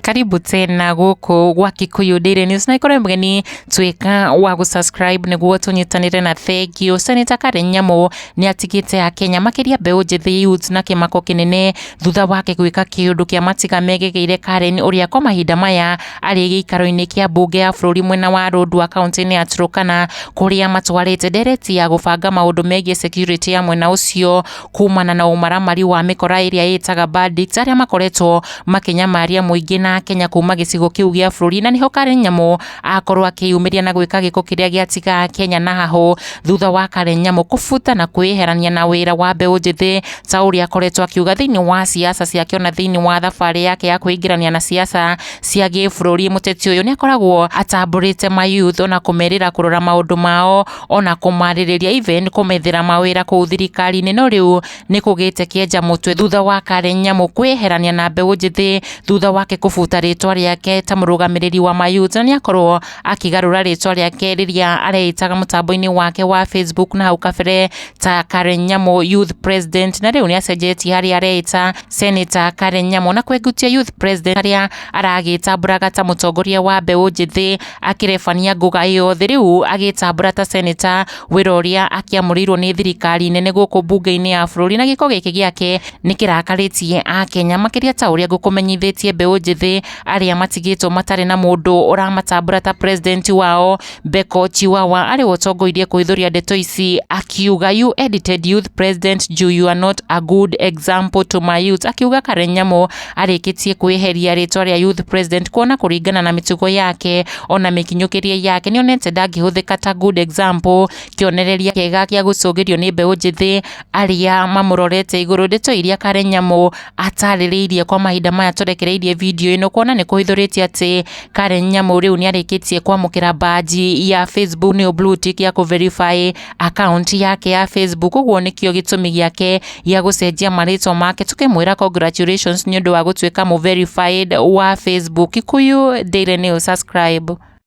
Karibu tena gũkũ gwa Kikuyu Daily News na ikorwo mũgeni tuĩka wa gũ-subscribe nĩguo tũnyitanĩre na thank you. Senator Karen Nyamu nĩ atigĩte Akenya makĩria mbeũ njĩthĩ youths na kĩmako kĩnene thutha wake gwĩka kĩũndũ kĩa matiga megegeire Karen ũrĩa kwa mahinda maya arĩ gĩikaro-inĩ kĩa mbunge ya bũrũri mwena wa Lodwar kaunti-inĩ ya Turkana kũrĩa matwarĩte ndereti ya gũbanga maũndũ megiĩ security ya mwena ũcio kumana na ũmaramari wa mĩkora ĩrĩa ĩtaga bandits arĩa makoretwo makĩnyamaria mũingĩ na Kenya kuma gĩcigo kĩu gĩa bũrũri, na nĩho Karen Nyamu akorwo akĩyumĩria na gwĩka gĩko kĩrĩa gĩatiga Kenya na hahũ thutha wa Karen Nyamu kũbuta na kwĩyeherania na wĩra wa mbeũ njĩthĩ ta ũrĩa akoretwo akiuga thĩinĩ wa siasa ciake ona thĩinĩ wa thabarĩ yake ya kwĩingĩrania na siasa cia gĩbũrũri. Mũteti ũyũ nĩ akoragwo atambũrĩte ma youth ona kũmerĩra kũrora maũndũ mao ona kũmarĩrĩria even kũmethera mawĩra kũu thirikari-inĩ, no rĩu nĩ kũgĩte kĩenja mũtwe thutha wa Karen Nyamu kwĩyeherania na mbeũ njĩthĩ thutha wake kũbuta rĩtwa rĩake ta mũrũgamĩrĩri wa ma youth, na nĩ akorwo akĩgarũra rĩtwa rĩake rĩrĩa areĩtaga mũtambo-inĩ wake wa Facebook na hau kabere ta Karen Nyamu Youth President, na rĩu nĩ acenjetie harĩa areĩta Senator Karen Nyamu na kwengutia Youth President harĩa aragĩtambũraga ta mũtongoria wa mbeũ njĩthĩ akĩrebania ngũga yothe, rĩu agĩtambũra ta senator wĩra ũrĩa akĩamũrĩirwo nĩ thirikari nene gũkũ mbunge-inĩ ya bũrũri. Na gĩko gĩkĩ gĩake nĩ kĩrakarĩtie Akenya makĩria ta ũrĩa ngũkũmenyithĩtie mbeũ njĩthĩ arĩa matigĩtwo matarĩ na mũndũ ũramatambũra ta president wao. Beko Chiwawa arĩ we ũtongoirie kũhithũria ndeto ici akiuga, "You edited youth president ju you are not a good example to my youth." Akiuga Karen Nyamu arĩkĩtie kwĩyeheria rĩtwa rĩa youth president kuona kũringana na mĩtugo yake ona mĩkinyũkĩrie yake nĩonete ndangĩhũthĩka ta good example, kĩonereria kĩega gĩa gũcũgĩrio nĩ mbeũ njĩthĩ arĩa mamũrorete igũrũ. Ndeto iria Karen Nyamu atarĩrĩirie kwa mahinda maya tũrekereirie video ĩno kuona nĩ kũhithũrĩtie atĩ Karen Nyamu rĩu nĩ arĩkĩtie kwamũkĩra badge ya Facebook nĩyo blue tick ya kũ-verify account yake ya Facebook, ũguo nĩkĩo gĩtũmi gĩake gĩa gũcenjia marĩtwa make. Tũkĩmwĩra congratulations nĩ ũndũ wa gũtuĩka mũ verified wa Facebook. Kikuyu Daily News, subscribe.